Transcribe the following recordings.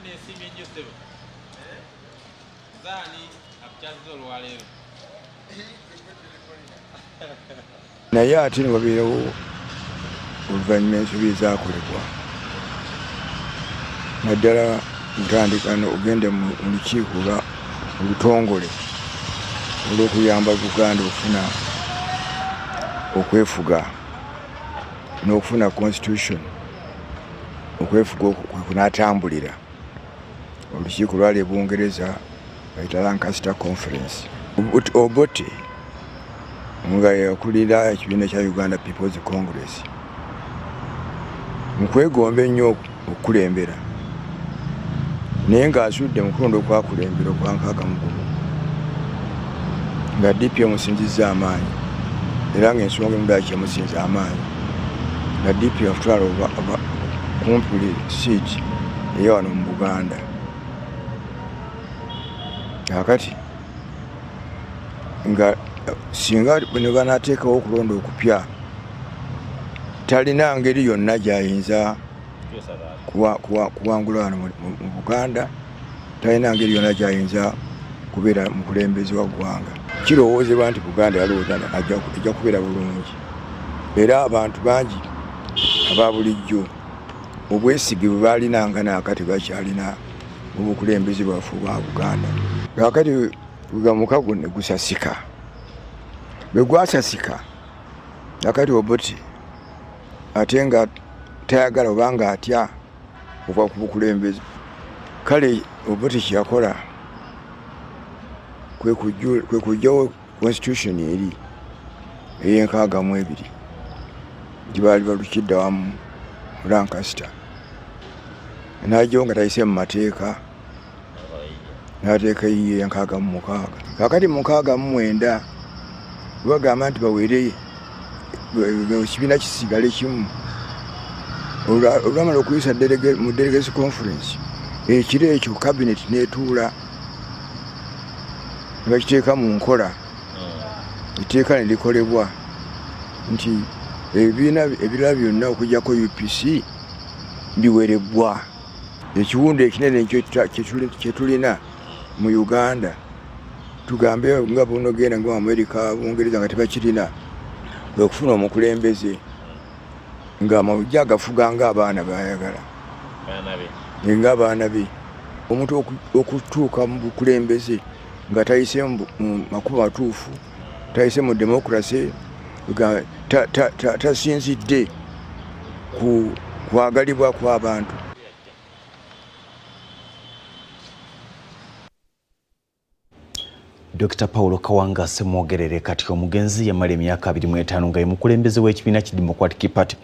Nesiimye nnyo ssebo. Zaani akukyaziza olwaleero? Naye ate ne wabeerawo oluvannyuma ensobi ezaakolebwa, naddala ntandika ogenda mu lukiiko olwa olutongole olw'okuyamba Buganda okufuna okwefuga n'okufuna constitution, okwefuga kwe kunaatambulira. Olukiiko lwali e Bungereza, bayita Lancaster Conference. Obote nga yakulira ekibiina kya Uganda People's Congress, mu kwegomba ennyo okukulembera, naye ng'azudde mu kulonda okwakulembera okwa 61 nga DP emusinzizza amaanyi, era ng'ensonga emu lwaki emusinza amaanyi, nga DP okutwala kumpi buli siiti eya wano mu Buganda. Kaakati nga singa ne banaateekawo okulonda okupya, talina ngeri yonna gy'ayinza kuwangula wano mu Buganda, talina ngeri yonna gy'ayinza kubeera mukulembeze wa ggwanga. Kirowoozebwa nti Buganda yalowooza ejja kubeera bulungi, era abantu bangi aba bulijjo obwesige bwe baalinanga naakati bakyalina mu bukulembeze bwaffe obwa Buganda. Kaakati mukago ne gusasika, bwe gwasasika akati Obote ate nga tayagala oba nga atya okuva ku bukulembeze. Kale Obote kyeyakola kwe kujjawo constitution eri ey'enkaaga mu ebiri gye baali balukidde awamu mu Lancaster, n'ajjawo nga tayise mu mateeka, n'ateeka eyiye 66. Kakati 69 bagamba nti bawere ekibiina kisigale kimu. Olwamala okuyisa mu delegates conference, ekiro ekyo cabinet netuula ne bakiteeka mu nkola, etteeka ne likolebwa nti ebibiina ebirala byonna okuggyako UPC biwerebwa. Ekiwundu ekinene kyetulina mu Uganda, tugambe nga bunogenda nga Amerika, Bungereza nga tebakirina, kwe kufuna omukulembeze nga amawujja agafuga ng'abaana bayagala, ng'abaana be. Omuntu okutuuka mu bukulembeze nga tayise mu makubo matuufu, tayise mu democracy, tasinzidde ku kwagalibwa kw'abantu. Dr. Paulo Kawanga Ssemwogerere kati omugenzi yamala emyaka 25 nga ye mukulembeze w'ekibiina ki Democratic Party.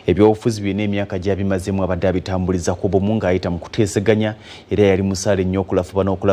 Ebyobufuzi byonna emyaka gy'abimazeemu abadde abitambuliza ku bumu ng'ayita mu kuteeseganya, era yali musaale nnyo okulafuba n'okulaba